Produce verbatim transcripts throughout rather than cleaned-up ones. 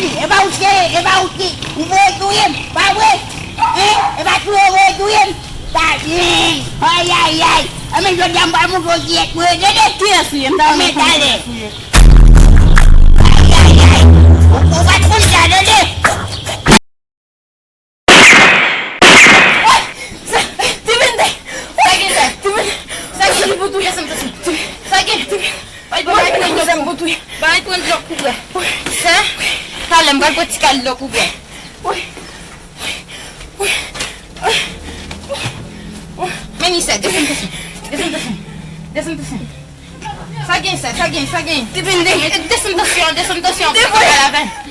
E pa ou ki, e pa ou ki, ou voye touye m, pa vre? Hein? E pa touye ou voye touye m? Tande! Ayayay! Anben, jodi a m pral montre w kiyès mwen ye, tande! Kiyès ou ye? M ta renmen konn kiyès ou ye. Ayayay! Ou, ou pa t konn sa, tande! Sa, Ti Penden! Sa gen, sè? Ti Penden! Sa gen? Li pou touye, sa m te sou. Sa gen? Ti Penden! Bay pran dlo kouvè. Bay pran dlo kouvè. Sè, talè m pral pran ti kal dlo kouvè. Men ni sè, desann tansyon. Desann tansyon. Desann tansyon. Sa gen, sè, sa gen, sa gen. Ti Penden. Desann tansyon, desann tansyon. Desann.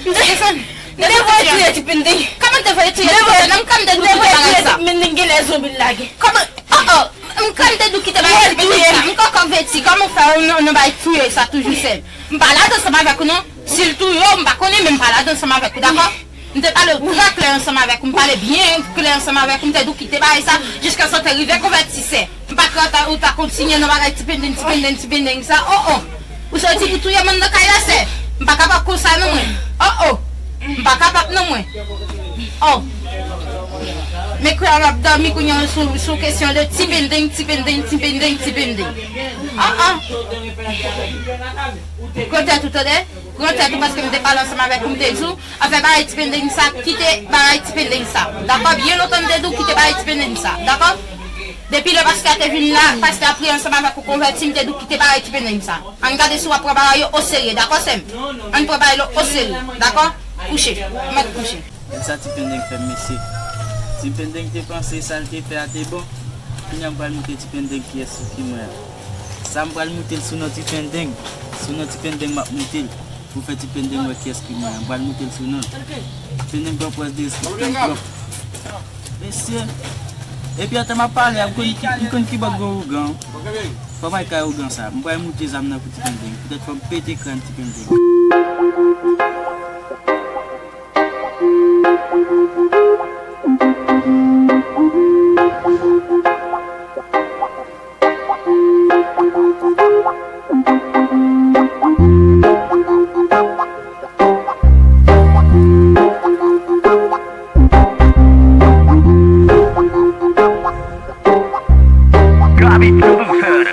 Desann. Desann tansyon. Ti Penden. Kòman te voye touye Ti Penden? Nan m ka m te doukite bagay sa. Ti Penden gen lè zonbi l lage. Kòman? Oh, oh. M ka m te doukite bagay Ti Penden sa. M kòkò vèti. Kòman fè ou nou, nou bay touye sa toujou, sè? M pa la ansanm avèk ou non. Si l touye w, m pa konnen, men m pa la ansanm avèk ou, dakò? M te pale w trè klè ansanm avèk ou, m pale byen klè ansanm avèk ou, m te di w kite bagay sa, jiskaske w te rive konvèti, sè. M pa kwè ta, ou ta kontinye nan bagay Ti Penden, Ti Penden, Ti Penden sa. Oh, oh. Ou soti pou touye moun nan kay la, sè. M pa kapab konsa non, mwen. Oh, oh. M pa kapab non, mwen. Oh. Men kwè m ap dòmi kounye a sou, sou kesyon de Ti Penden, Ti Penden, Ti Penden, Ti Penden. Ah, ah. Pran tèt ou, tande? Pran tèt ou, paske m te pale ansanm avèk ou, m te di w, afè bagay Ti Penden sa, kite bagay Ti Penden sa. Dakò? Byen lontan m te di w, kite bagay Ti Penden sa. Dakò? Depi lè pastè a te vin la, pastè a priye ansanm avèk ou, konvèti, m te di w, kite bagay Ti Penden sa. Ann gade si w ap pran bagay yo oserye, dakò, sè m? Ann pran bagay yo oserye, dakò? Kouche. Mèt kouche. Gad sa Ti Penden fè m, mesye. Ti Penden te panse sa l te fè a te bon. Kounye a m pral montre Ti Penden kiyès ki mwen an. Sa m pral moute l sou non Ti Penden. Sou non Ti Penden m ap moute l. Pou fè Ti Penden wè kiyès ki mwen an. M pral moute l sou non l. Ti Penden pran pòz de, pran pòz. Mesye. Epi antan m ap pale a, m konn ki, m konn ki bò gen ougan. Fò m al kay ougan sa. M pral moute zam nan pou Ti Penden. Poutèt fò m pete kràn Ti Penden. Gabi Producer.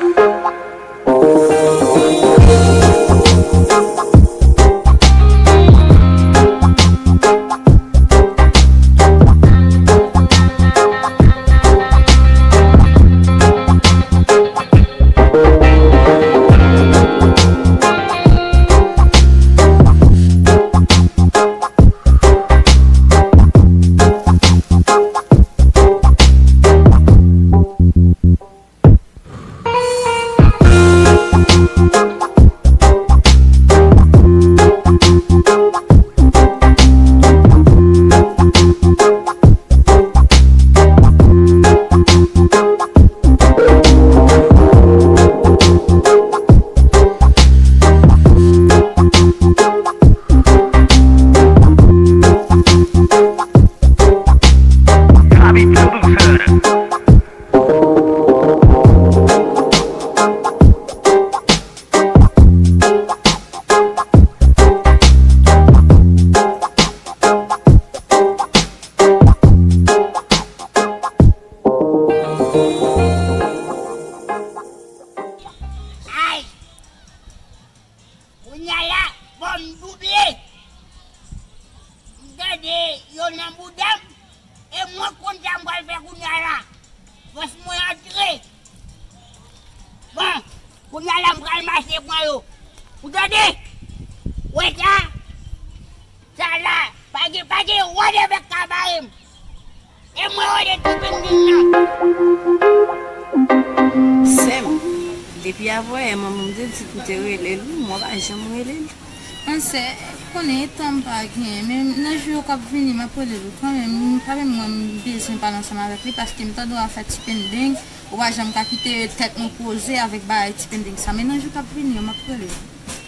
Ay! Kounye a la, fò m double. M tande yo nan bouda m, e mwen konn sa m pral fè kounye a la. Fòs mwen antre. Bon, kounye a la m pral mache pran yo. Ou tande? Wè sa? Sa la, pa gen, pa gen wòdevèk ka bare m. E mwen wòde Ti Penden nan. Sè m, depi avanyè manman m te di pou te rele l, wi, mwen pa janm rele l. An sè, konnen e tan m pa genyen, men nan jou yo k ap vini, m ap rele l wi kanmenm. M pa menm mwen m bezwen pale ansanm avèk li, paske m tande w afè Ti Penden, ou pa janm ka kite tèt mwen poze avèk bagay Ti Penden sa, men nan jou k ap vini yo, m ap rele l.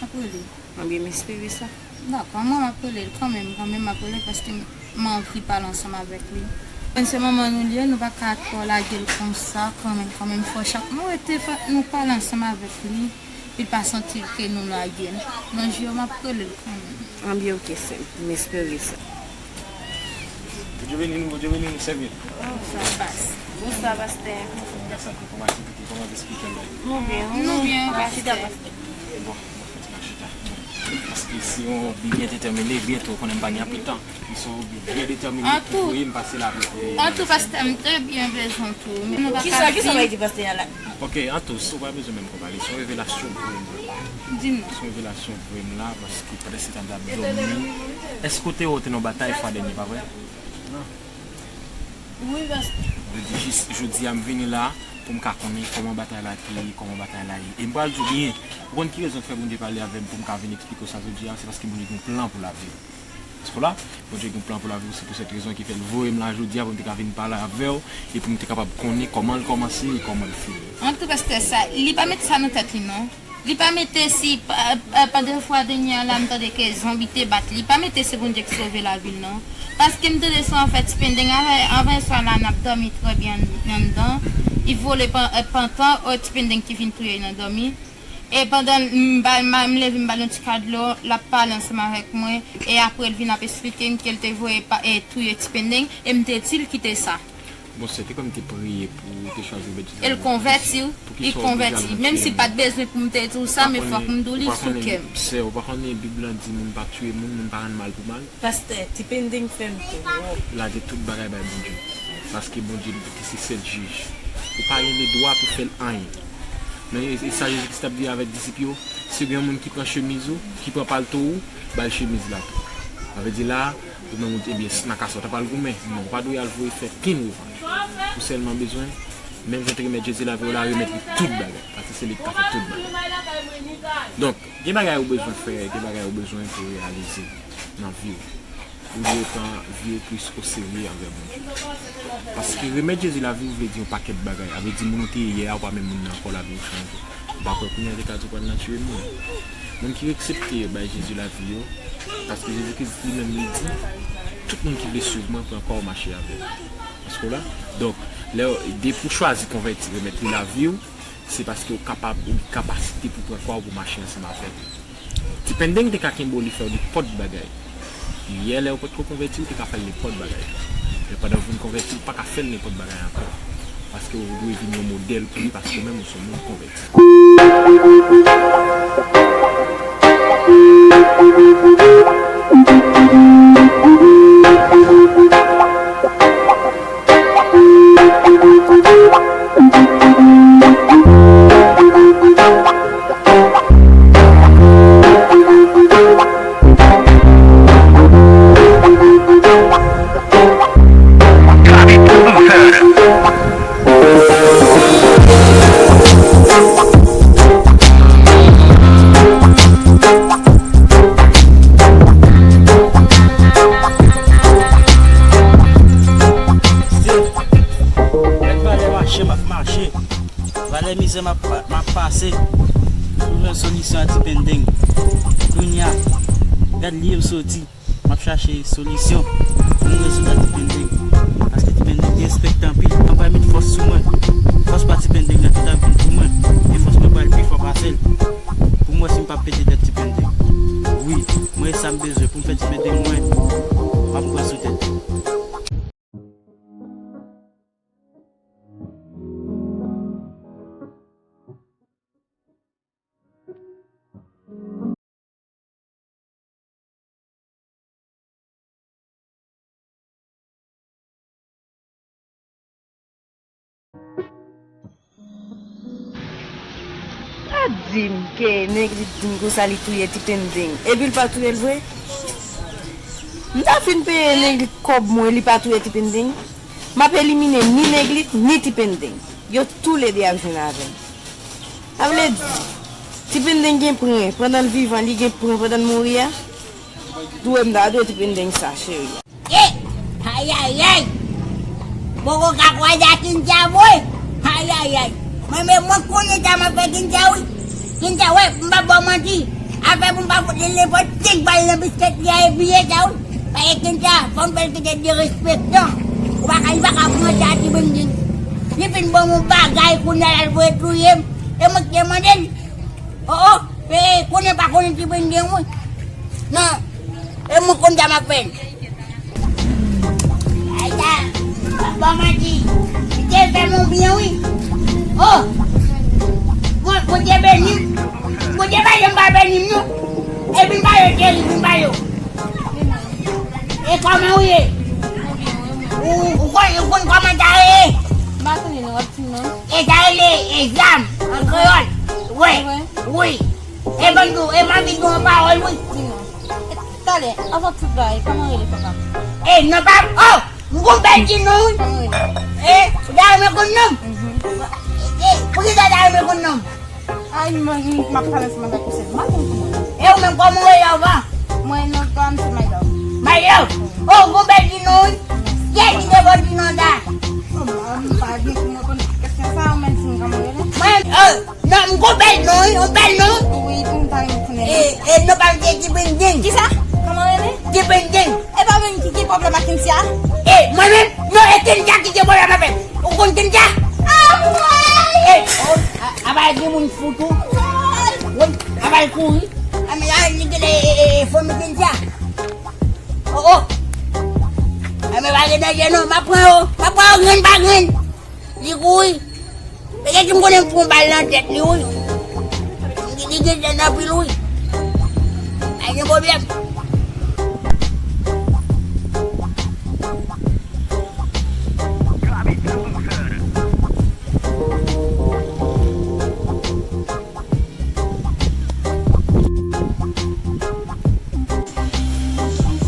M ap rele l. Ebyen, m espere sa. Dakò, mwen m ap rele l kanmenm, kanmenm m ap rele l paske m, m anvi pale ansanm avèk li. Mwen se manman nou li ye, nou pa ka twò lage l konsa, kanmenm, kanmenm, fò chak nou rete, fò nou pale ansanm avèk li. Li pa santi ke nou lage l. Nan je yo, m ap rele l kanmenm. Anben, oke, sè m. M espere sa. Bondye beni nou, Bondye beni nou, sèvye. Bonswa, pas. Bonswa, pastè. Kòman sa, kòman aktivite, kòman zespri kè la? Nou byen, wi. Nou byen, pastè. Bon, nou fè ti mach chita. Paske si yon bi byen detèmine, byento, ou konnen m pa gen anpil tan. Li se yon bi byen detèmine pou voye m pase la. Antou, pastè, m te byen bezwen tou. Men nou pa ka vin. Kisa, kisa w di pastè a la? Ok, Anto, si w pa bezwen menm konpale, se yon revelasyon pou mwen. Di m non. Se yon revelasyon pou mwen la, paske pandan se tan m t ap dòmi, èske w te wè w te nan batay fwa dènye, pa vre? Wi, pastè. Sa vle di jis jodi a m vini la pou m ka konnen kòman batay la te ye, kòman batay la ye. E m pral di w byen, ou konn ki rezon k fè Bondye pale avè m pou m ka vin eksplike w sa jodi a? Se paske Bondye gen yon plan pou lavi w. Paske w la, Bondye gen yon plan pou lavi w, se pou sèt rezon ki fè l voye m la jodi a pou m te ka vin pale avè w e pou m te kapab konnen kòman l kòmanse e kòman l fini. Antou pastè sa, li pa mete sa nan tèt li non. Li pa mete si pa, pa, pandan fwa dènye a la m tande ke zonbi te bat li. Li pa mete se Bondye ki sove lavi l non. Paske m tande se yon afè ti pendeng avè, avè swa la n ap dòmi trè byen anndan. Li vole pan, pantan, o ti pendeng ki vin touye l nan dòmi. E pandan m ba, m, m leve m ba l yon ti ka dlo, l ap pale ansanm avèk mwen, e apre l vin ap esplike m ke l te voye pa, e touye ti pendeng, e m te di l kite sa. Bon, sè, te kòm te priye pou ou te chwazi Bèt Jezi. E l konvèti, wi. Li konvèti. Menm si l pa t bezwen pou m te di w sa, men fòk m di w li sou kè m. Sè, ou pa konnen Bib la di moun pa tiye moun, moun pa rann mal pou mal. Pastè, ti pendeng fè m twòp. Lage tout bagay bay Bondye. Paske Bondye li se sèl jij. Ou pa gen ledwa pou fè l anyen. Men e, e sa Jezi Kris t ap di avèk disip yo, si gen yon moun ki pran chemiz ou, ki pran palto ou, ba l chemiz la tou. Sa vle di la, ou menm ou di, ebyen, nan ka sa, w ta pral goumen. Non, ou pa dwe al voye fè kenn revanj. Ou sèlman bezwen, menm jan w te remèt Jezi lavi w la, remèt li tout bagay. Paske se li ki ka fè tout bagay. Donk, gen bagay ou bezwen fè, gen bagay ou bezwen pou reyalize nan vi w. Ou dwe pran vi w plis oserye anvè Bondye. Paske remèt Jezi lavi w vle di yon pakèt bagay. A vle di moun ou te ye yè a, ou pa menm moun nan ankò, lavi w chanje. Ou pa kwè kounye a te ka di w pral nan tiye moun. Moun ki aksepte yo bay Jezi lavi yo, paske Jezi Kris li menm li di, tout moun ki vle swiv mwen pran kwa w mache avè l. Èske w la? Donk, lè w, depi w chwazi konvèti, remèt li lavi w, se paske w kapab, ou gen kapasite pou pran kwa w pou mache ansanm avè l. Ti pendeng te ka kenbe w, li fè w nenpòt bagay. Yè lè w potko konvèti, ou te ka fè l nenpòt bagay. Men pandan w vin konvèti, ou pa ka fè l nenpòt bagay ankò. Paske ou dwe vin yon modèl pou li, paske ou menm ou se yon moun konvèti. Gad valè mache m ap mache, valè mizè m ap, m ap pase pou jwenn solisyon a ti pendeng. Kounye a, gad lye m soti. M ap chache solisyon pou m rezoud a ti pendeng. Paske ti pendeng te enspekte anpil. Mwen pral met fòs sou mwen. Fòs pa ti pendeng nan ki t ap vin pou mwen. Men fòs mwen pral pi fò pase l. Pou m wè si m p ap pete tèt ti pendeng. Wi, mwen e sa m bezwen pou m fè ti pendeng mwen. M ap pran sou tèt li. Pa di m ke Neglit di m konsa li touye ti pendeng, epi l pa touye l vre? M ta fin peye Neglit kòb mwen, li pa touye ti pendeng. M ap elimine ni Neglit, ni ti pendeng. Yo toulede ap jwenn avè m. Sa vle di, ti pendeng gen pran, pandan l vivan, li gen pran, pandan l mouri a. Dwe m ta dwe ti pendeng sa, cheri. E! Ayayay! Poko ka kwaze a Kinza vre! Ayayay! Mwen menm mwen konnen sa m ap fè Kinza wi! Kinza, wè, m p ap ba w manti. Afè pou m pa fout li nenpòt senk bal nan biskèt li a, e bliye sa wi. Paske Kinza, fò m fè l kite derespektan. Ou pa ka, li pa ka pran sa ti bondin. Li fin ban m yon bagay kounye a l al voye touye m. E mwen ki te mande l. Oh, oh, e, konnen pa konnen ti Benden wi. Non, e mwen konn sa m ap fè. Ay, sa, pa manti. Misye fè m yon byen, wi. Oh, Bon, Bondye beni m. Bondye pa janm pa beni m, non. E vin ba yo, cheri, vin ba yo. E kòman ou ye? Ou, ou konn, ou konn kòman sa ye? M pa tande non, w ap di m non. E sa rele, e, zam, an kreyòl. Wi, wi. E ban m di w, e m anvi di w yon pawòl, wi. Di non. Talè, anvan tout bagay, kòman w rele, papa? E, non, pa, oh, m gon bèl ti non, wi. Kòman w rele? E, ou ta renmen konn non m? E, poukisa w ta renmen konn non m? Ay, mwen, m ap pale ansanm avèk ou, se m pa konn kòman. E ou menm, kòman w rele anvan? Mwen, non, pa m se Maylove. Maylove? Oh, gon bèl ti non, wi. Kiyès ki te ba w ti non sa? Oh, m pa gen pou mwen konn kesyon sa, ou menm di m kòman w rele? Mwen, oh, non, m gon bèl non, wi, yon bèl non. Wi, pou m ta renmen konnen. E, e non pa m se Ti Benden. Kisa? Kòman w rele? Ti Benden. E pa menm ki gen pwoblèm ak Kensia? E, mwen menm? Non, e Kensia ki gen pwoblèm avè m. Ou konn Kensia? Ah, mwen! E, oh, a, a pa gen moun fou tou. Wi, a pa kouri. A, men la, li gen, e, e, e, fanmi Kensia. Oh, oh. A, men pa gen danje non, m ap pran yo. M ap pran yo grenn pa grenn. Li kouri. Petèt m konnen m pran bal nan tèt li, wi. Li, li gen zèn anpil, wi. Pa gen pwoblèm.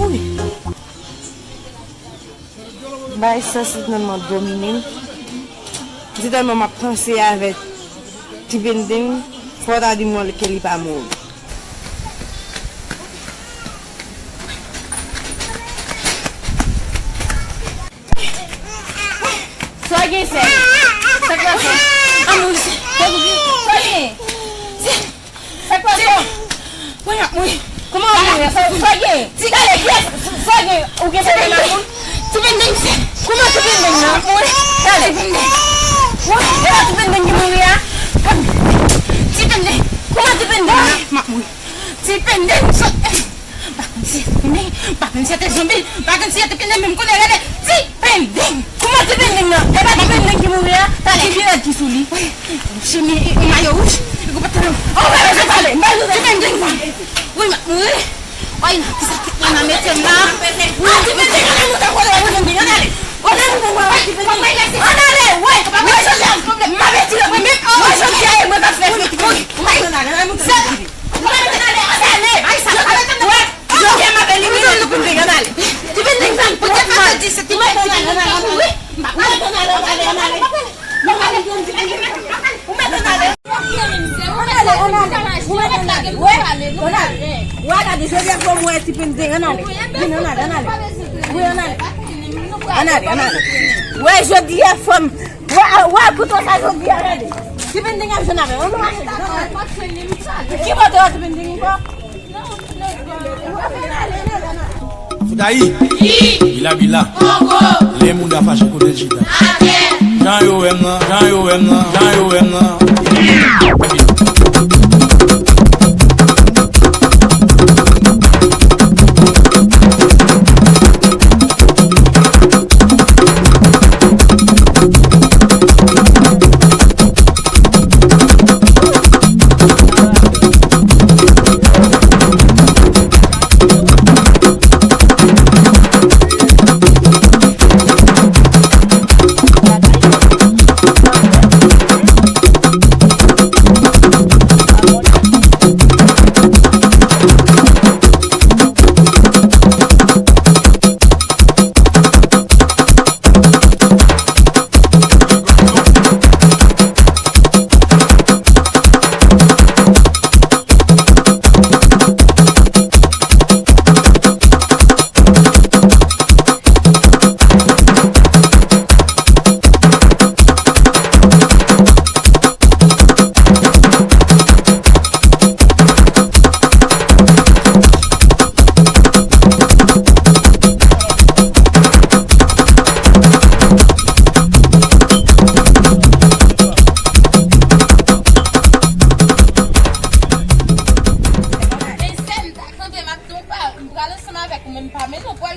Wi. Bay sans li tèlman domine m. Se tèlman m ap panse avèk Ti Benden, fò w ta di mwen ke li pa mouri. Sa w gen, sè? Sa k pase? Anmwe, sè. Sa w gen? Sa k pase? Mwen ap mouri. Kòman w ap mouri? Sa, sa w gen? Ti gade, kiyès? Sa w gen? Ou gen pwoblèm ak moun? Ti Benden, sè. Kòman Ti Benden nan? Mwen ap mouri. Gade. Ti Benden. Wè, e pa Ti Benden ki mouri a? Ti Benden. Kòman Ti Benden nan? M ap mouri. Ti Benden, sòt. M pa konn si se Ti Benden, m pa konn si se te zonbi, m pa konn si se Ti Benden, men m konnen rele Ti Benden. Kòman Ti Benden nan? E pa Ti Benden ki mouri a? Talè. Ki pi rèd ki sou li? Wi. Chimi, e, e, mayo wouj. E gwo pantalon. Oh, mwen bezwen pale. M bezwen Ti Benden. Wi, m ap mouri. Wi, kisa tout moun nan mete m la? Wi, Ti Benden, ann ale, nou ta kole, Ti Benden, ann ale. Ann ale, ann ale, wi. Wi, jodi a, m ap retire mwen menm. Wi, jodi a, e mwen k ap fè fè Ti Benden. Wi, ann ale, ann ale, mwen k ap fè Ti Benden. Jodi a m ap elimine Ti Benden, ann ale. Ti Benden, sa m pote fè di se Ti Benden. Ou mèt ann ale. Ann ale, ann ale. Ou mèt ann ale. Wè, ann ale. Wè, gade, jodi a fò m wè Ti Benden, ann ale. Vin, ann ale, ann ale. Wi, ann ale. Ann ale, ann ale. Wè, jodi a fò m Wè, wè, kouto sa jodi a, gade. Ti Benden ap jwenn avè m. Ann nou mache. Ki kote yo Ti Benden ankò? Fout Ayiti. Bila, bila. Lè moun a fache kote l chita. Jan yo wè m nan, jan yo wè m nan, jan yo wè m nan.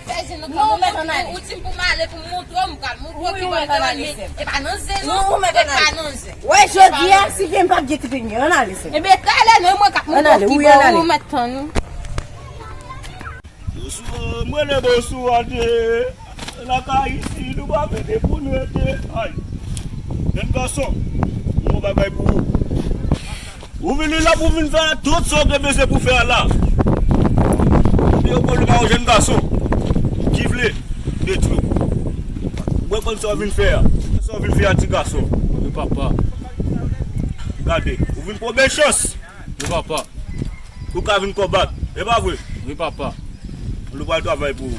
Fè zen nan kò mwen, ou di m pou m ale pou m montre w, m pral montre w ki bò l te wè l, men e pa nan zen non, e pa nan zen. Wè, jodi a, si gen m p ap gen ti pennyen, ann ale, sè. Ebyen, talè, non, mwen k ap montre w ki bò ou mèt tann ou. Bonswa, mwen le bonswa de lakay isi, nou pa vini pou nou ede. Ay, jèn gason, yon bagay pou ou. Ou vini la pou vin fè tout sa w te bezwen pou fè a la. Ou te yon pwoblèm a yon jèn gason ki vle detwi w. Mwen konn sa w vin fè a. Sa w vin fè a, ti gason. Wi, papa. Gade, ou vin pran bèl chans. Wi, papa. Ou ka vin konbat. E pa vre? Wi, papa. Nou pral travay pou ou.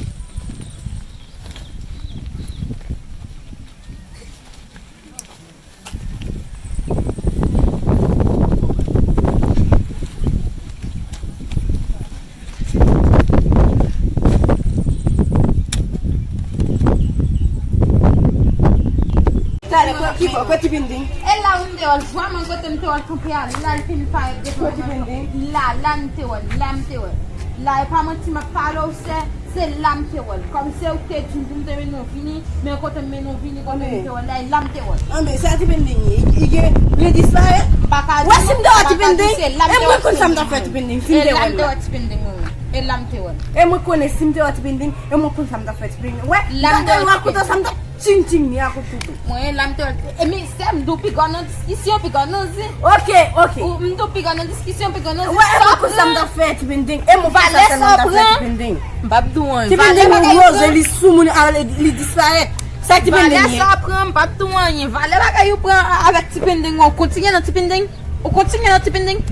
Talè, kote ki bò, kote Tipendeng? E la wi m te wè l, vwaman kote m te wè l kanpe a, la l fin parèt devan mwen. La, la m te wè l, la m te wè l. La, e pa manti m ap pale w, sè. Se la m te wè l. Kòm se ou ki te di m pou m te mennen w vini, men kote m mennen w vini, kote m te wè l la, e la m te wè l. Anben, sa Tipendeng ye. Li gen, li disparèt. M pa ka di non, m pa ka di, se la m te wè Tipendeng. E mwen konn sa m t ap fè Tipendeng, si m te wè l la. E la m te wè Tipendeng, wi, wi. E la m te wè l. E mwen konnen si m te wè Tipendeng, e mwen konn sa m t ap fè Tipendeng. Wè, la m te wè Tipendeng. Ting ting ni akout kouto. Mwen la m te wè l. E mi sè m di w piga w nan diskisyon, piga w nan zen. Ok, ok. Ou m di w piga w nan diskisyon, piga w nan zen. Wè, e mwen konn sa m t ap fè Tipendeng. E mwen konn sa sèlman m t ap fè Tipendeng. M p ap di w anyen. Tipendeng ou roze, li sou moun, a, li, li disparèt. Sa Tipendeng ye? Valè sa w pran, m p ap di w anyen. Valè bagay ou pran avèk Tipendeng, ou kontinye nan Tipendeng. Ou kontinye nan Tipendeng.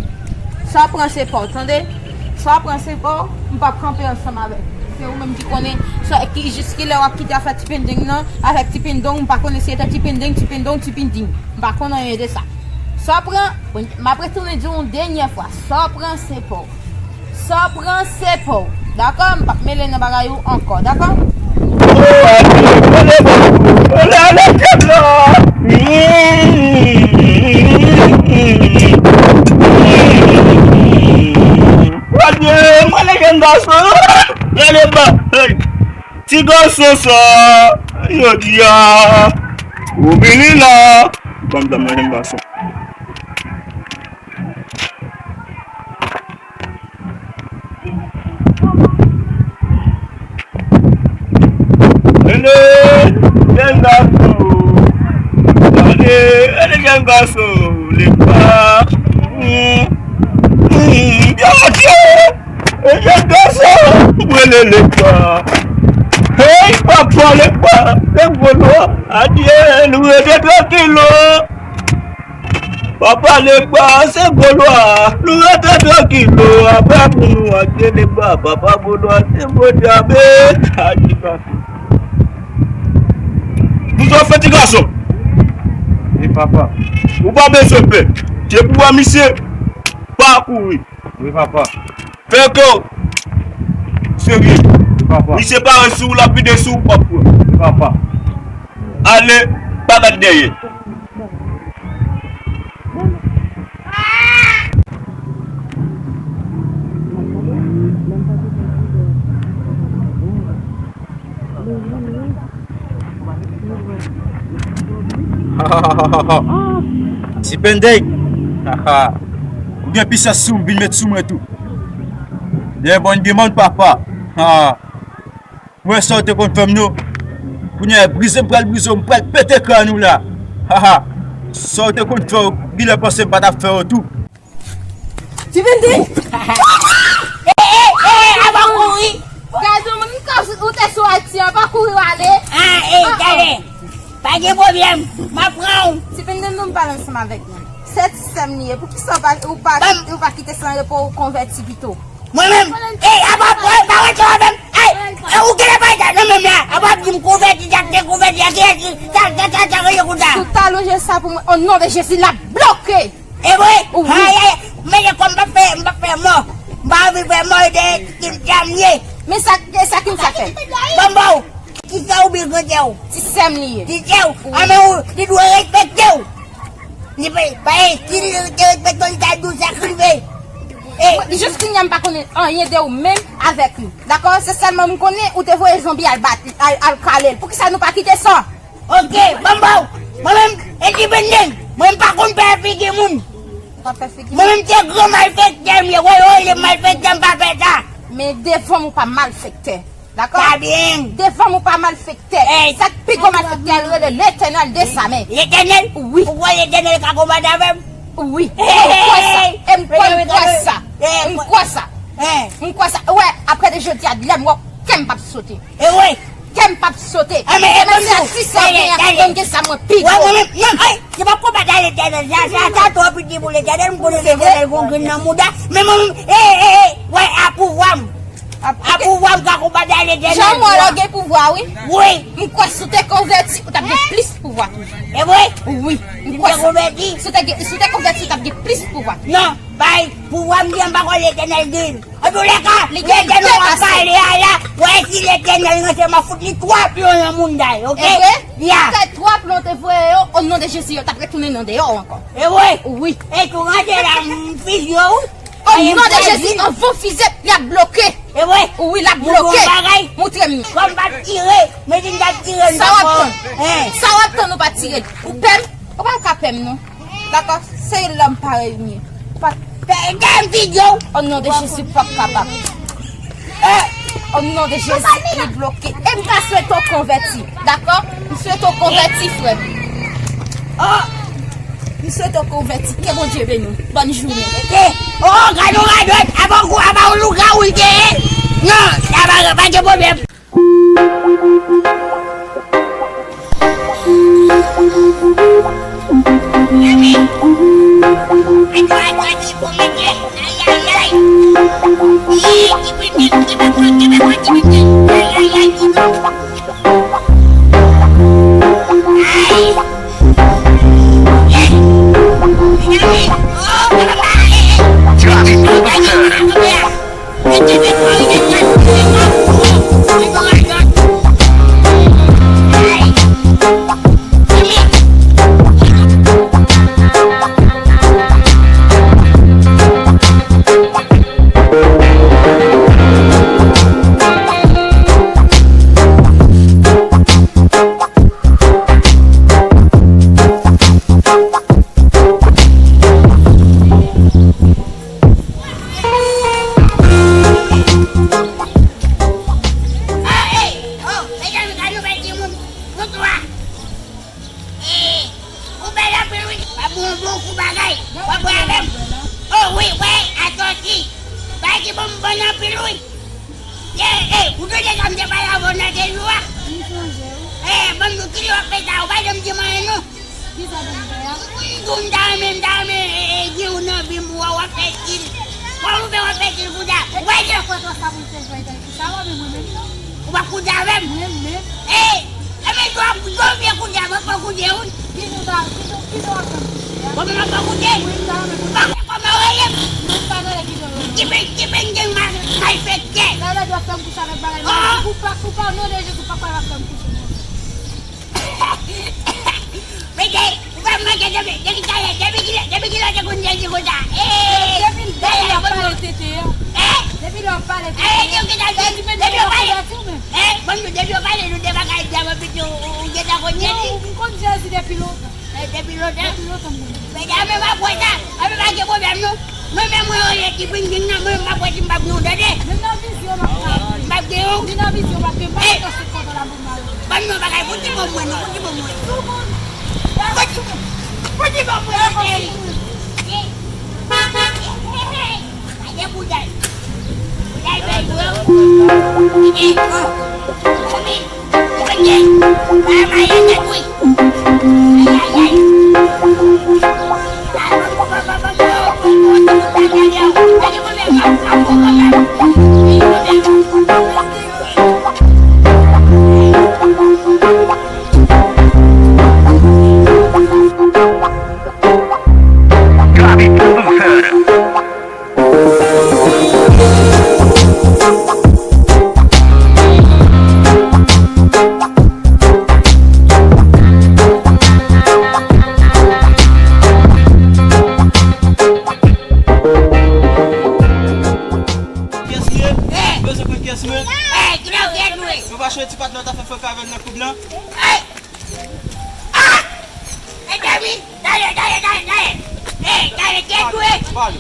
Sa w pran se pa w, tande? Sa w pran se pa w, m p ap kanpe ansanm avèk ou. Se ou menm ki konnen sa, ki jis ki lè w ap kite afè Tipendeng nan, avèk Tipendong, m pa konnen si e te Tipendeng, Tipendong, Tipendeng. M pa konn anyen de sa. Sa w pran, m ap retounen di w yon dènyè fwa, sa w pran se pa w. Sa w pran se pa w. Dakò? M p ap mele nan bagay ou ankò, dakò? Oh, ale, ale, ale, ale, ale, ale, ale. Adye, mwen le jèn gason. Rele ba. Hey. Ti gason sa, jodi a, ou vini la. Ban m dam nan, jèn gason. Rele jèn gason. Gade, rele jèn gason. Li pa. Mm, mm, Adye! E jèn gason, rele li pa. Hey, papa, li pa. Se gwo lwa. Adye, nou rete trankil, non. Papa, li pa, se gwo lwa. Nou rete trankil, non. Apre pou nou, adye, li pa. Papa, gwo lwa, se gwo dyabe. Adye, papa. Bouch ou fè ti gason. Wi, papa. Ou pa bezwen pè. Depi w wè misye, pa kouri. Wi, papa. Fè kè w serye. Wi, papa. Misye parèt sou ou, l ap vide sou ou, w ap pran. Wi, papa. Ale, pa gad dèyè. Tipendeng. Ou gen pisans sou m, vin met sou mwen tou. Gen bon demann, papa. Mwen sa w te konn fè m non. Kounye a, brize m pral brize w, m pral pete kràn ou la. Haha. Sa w te konn fè w, genlè panse m pa t ap fè w tou. Tipendeng! Eh, eh, eh, apa kouri? Gade yon moun, ou te sou Ayiti an, pa kouri w ale. Ah, eh, gade. Pa gen pwoblèm, m ap pran w. Tipendeng, nou pale ansanm avèk mwen. Se ti sè m li ye. Poukisa ou pa, ou pa, ou pa kite san repo ou konvèti pito? Mwen menm? Ey, apa, pa wè to avè m? Ey, ou genlè pa eta nan menm la. Apa di m konvèti, sa k te konvèti a, kiyès ki, sa, sa, sa, sa, sa, sa, sa. Si w ta lonje sa pou mwen, o non de Jezi, l ap bloke. E vre? Wi. Ay, ay, men kòm m pa fè, m pa fè mò. M pa anvi fè mò de ki m dam ye. Men sa, sa ki m sa fè? Ban m ba w. Ti sè w oubyen gran sè w? Ti sè m li ye. Ti sè w? Wi. A men ou, li dwe respekte w. Li pa, pa, si li te respekte w, li ta di w sa k rive. Mwen, jis kounye a, m pa konnen anyen de ou menm avèk li. Dakò? Se sèlman m konnen ou te voye zonbi al bat, al, al kale l. Poukisa nou pa kite sa? Ok, ban m ba w. Mwen menm, e ki bendeng. Mwen m pa konn fè figi moun. Ou pa fè figi moun? Mwen menm se gran malfektè m ye. Woy, woy, le malfektè m pa fè sa. Men devan m ou pa malfektè. Dakò? Sa byen. Devan m ou pa malfektè. Sa k pi gwo malfektè, l rele Letènèl dezame. Letènèl? Wi. Ou kwè Letènèl ka konbat avè m? Wi. E m kwè sa. E m kwè, m kwè sa. M kwè sa. M kwè sa. Wè, apre de jodi a, lè m wè w, kè m p ap sote. E wi. Kè m p ap sote. Kòmanse a dis a gen a, mwen gen sa mwen pi gwo. Mwen menm, se pa konbat a Letènèl. Sa, sa, sa twò piti pou Letènèl. M konnen Letènèl gon grenn nan mouda. Men mwen menm, e, e, e, wè, a pouvwa m. A pouvwa m ka konbat a Letènèl. Jan m wè la w gen pouvwa, wi. Wi. M kwè si w te konvèti, ou t ap gen plis pouvwa. E vre? Wi. M kwè sa. Si w te konvèti, si w te konvèti, ou t ap gen plis pouvwa. Non, bay, pouvwa m gen, m pa kwè Letènèl gen l. Antoulèka, Letènèl w ap pale a la, wè si Letènèl ranse, m ap fout li twa plon nan mouda l, ok? E vre? Ya. Fè twa plon te voye yo, o non de Jezi, yo t ap retounen nan deyò ankò. E vre? Wi. E tou ranse la, m fizye w. O non de Jezi, anvan fize, l ap bloke. E vre? Wi, l ap bloke. Moutre w yon bagay. Moutre m. Kòm m pa t tire, men si m t ap tire l. Sa w ap tann? Sa w ap tann ou pa tire l? Ou pè m? Ou pa ka pè m non. Dakò? Se lòm parèy ou ye. Ou pa pè, dèm figi w. O non de Jezi, ou p ap kapab. O non de Jezi, li bloke. E m ta swete w konvèti. Dakò? M swete w konvèti, frè m. O! M swete w konvèti. Ke Bondye beni w. Bòn jounen. E, o, gade yon radòt, apa w, apa w lougawou l te ye? Non, apa, pa gen pwoblèm. Ou bèl anpil wi. W ap yon bon kou bagay. W ap wè avè m. O wi, wè, a sòti. Bagay ki bon, bon anpil wi. Ye, e, ou tande sa m te pale avè w nan de jou a? M sonje wi. E, ban m di w kilè w ap fè sa, ou pa janm di m anyen non. Kisa pou m fè a? M di w m ta renmen, m ta renmen, e, e, gen w nan vi m, w ap fè stil. Kòman w fè w ap fè stil konsa? Ou pa janm. Sa pou l fè jwèt. Sa w ap mwen menm non. Ou pa koute avè m? Mwen menm. Ey! Ebyen, si w ap, si w vle koute avè m, fò w koute wi. Kijan w ta, kijan, kijan w ap fè m koute a? Bon, mwen pa koute. Wi, m ta renmen koute. Ou pa konnen kòman w rele m? Non, m pa konnen kijan w rele m. Ki pe, ki pe gen mal, malfektè. Sa vle di w ap fè m kouche avèk bagay mwen. Ou pa, ou pa, non de Jezi, ou pa kwè w ap fè m kouche non. Mesye, ou fè m manke depi, depi talè, depi kilè, depi kilè w te konn Jezi konsa? Depi, depi lè w ap pale tete a. Depi lè w ap pale tete a. Depi w pale, bon, depi w pale nou de bagay dyaman piti, ou, ou gentan konn Jezi? Non, m konn Jezi depi lontan. Depi lontan? Depi lontan m konn. Mesye, men m ap wè sa. Anben, pa gen pwoblèm non. Mwen menm, mwen rele ti bringing nan, mwen menm m ap wè si m p ap gen yon tande. Menm nan vizyon, m ap ka. M p ap gen yon. Ni nan vizyon, m ap gen, m p ap gen sou kontan la pou m ale. Ban m yon bagay, fouti ban mwen, non, fouti ban mwen. Fouti, fouti ban mwen, cheri. Gade boudal. Boudal bèl, bro. Komi. Patnè w ta fè fè kavèl nan koub lan. Ey! Ah! Ey, Dèwi! Dale, dale, dale, dale! Ey, dale, te jwe! Pale.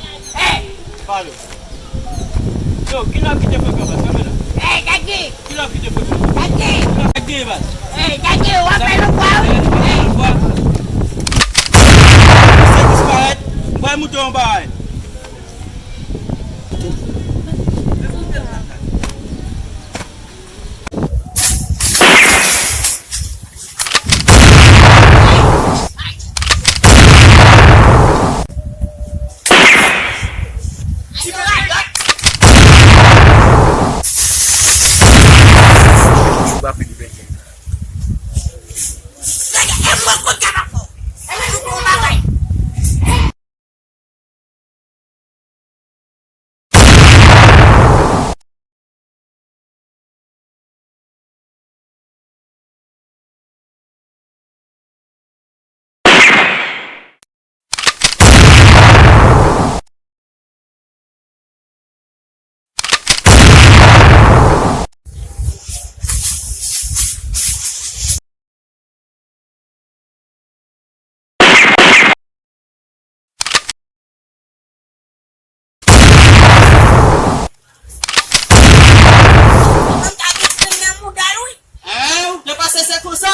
Ey! Pale. Yo, kilè w kite fè kavèl? Kanpe la. Ey, Daddy! Kilè w kite fè kavèl? Daddy! Kilè w kite fè kavèl? Ey, Daddy, w ap fè nou kwa, wi! Ey! Se disparèt, m pral montre yon bagay. Hein, ou te panse se konsa?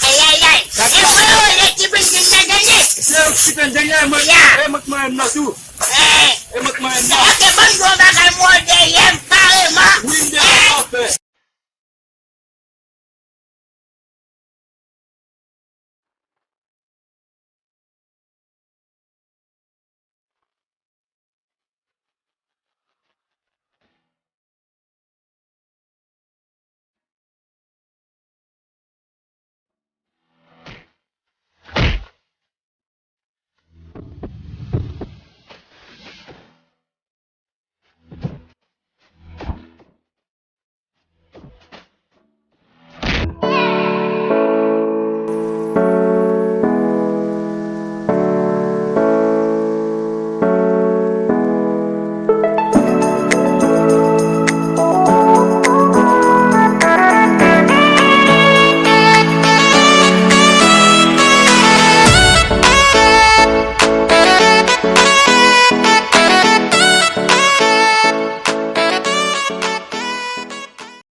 Ay, ay, ay. E mwen yo, lè ki vin vin nan dènye. Se yo ki vin dènye, mwen, e mwen k manyen m nan tou. E mwen k manyen m nan. Ok, ban m di w yon bagay, mwen dèyè m kareman. Wi, m dèyè w anfè.